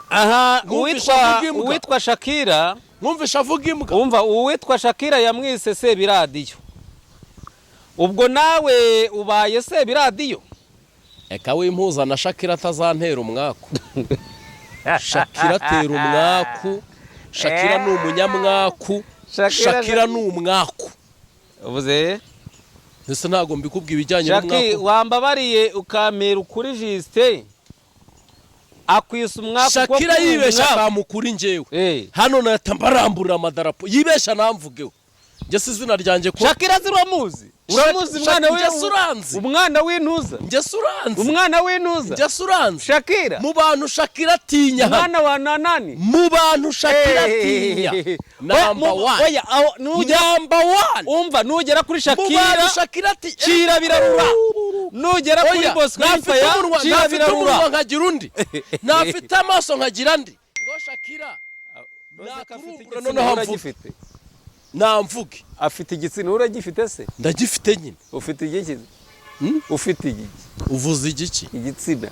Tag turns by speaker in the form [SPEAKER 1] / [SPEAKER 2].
[SPEAKER 1] Aha.
[SPEAKER 2] Mwumvishe
[SPEAKER 1] Uwitwa
[SPEAKER 2] avuga imbwa.
[SPEAKER 1] Uwitwa Shakira.
[SPEAKER 2] Mwumvishe avuga imbwa.
[SPEAKER 1] Umva, uwitwa Shakira yamwise Sebiradiyo. Ubwo nawe ubaye Sebiradiyo.
[SPEAKER 2] Eka, wimpuza na Shakira, atazantera umwaku. Shakira atera umwaku. Shakira ni umunyamwaku. Shakira ni umwaku.
[SPEAKER 1] Uvuze?
[SPEAKER 2] Ese ntabwo mbikubwiye ibijyanye
[SPEAKER 1] Shaki,
[SPEAKER 2] n'umwaku?
[SPEAKER 1] Wambabariye ukamera ukuri. Justin akwisa umwaku kuko
[SPEAKER 2] Shakira
[SPEAKER 1] kuri
[SPEAKER 2] yibeshya
[SPEAKER 1] umwaku.
[SPEAKER 2] Akamukuri njyewe hano nahita mbaramburira amadarapo. Yibeshya namvugeho njye, si izina ryanjye ko
[SPEAKER 1] Shakira uramuzi? Uramuzi umwana
[SPEAKER 2] Njye se uranzi?
[SPEAKER 1] Umwana w'intuza.
[SPEAKER 2] Njye se uranzi?
[SPEAKER 1] Umwana w'intuza.
[SPEAKER 2] Njye se uranzi?
[SPEAKER 1] Shakira.
[SPEAKER 2] Mu bantu Shakira atinya hano,
[SPEAKER 1] Umwana wa nanani.
[SPEAKER 2] mu bantu Shakira atinya, number one.
[SPEAKER 1] Oya, aho nugera
[SPEAKER 2] Number one.
[SPEAKER 1] Umva, nugera kuri
[SPEAKER 2] Mu bantu
[SPEAKER 1] Shakira,
[SPEAKER 2] Shakira ati
[SPEAKER 1] cira birarura. Nugera kuri
[SPEAKER 2] Oya,
[SPEAKER 1] Bosco
[SPEAKER 2] ntafite
[SPEAKER 1] Empire,
[SPEAKER 2] umunwa,
[SPEAKER 1] cira
[SPEAKER 2] ntafite
[SPEAKER 1] birarura.
[SPEAKER 2] umunwa nkagira undi, ntafite amaso nkagira andi, ngo Shakira naturumbura noneho amvuge.
[SPEAKER 1] Uragifite?
[SPEAKER 2] Namvuge.
[SPEAKER 1] Afite igitsina, uragifite se?
[SPEAKER 2] Ndagifite nyine.
[SPEAKER 1] Ufite igiki?
[SPEAKER 2] Hmm?
[SPEAKER 1] Ufite igiki?
[SPEAKER 2] Uvuze igiki?
[SPEAKER 1] Igitsina.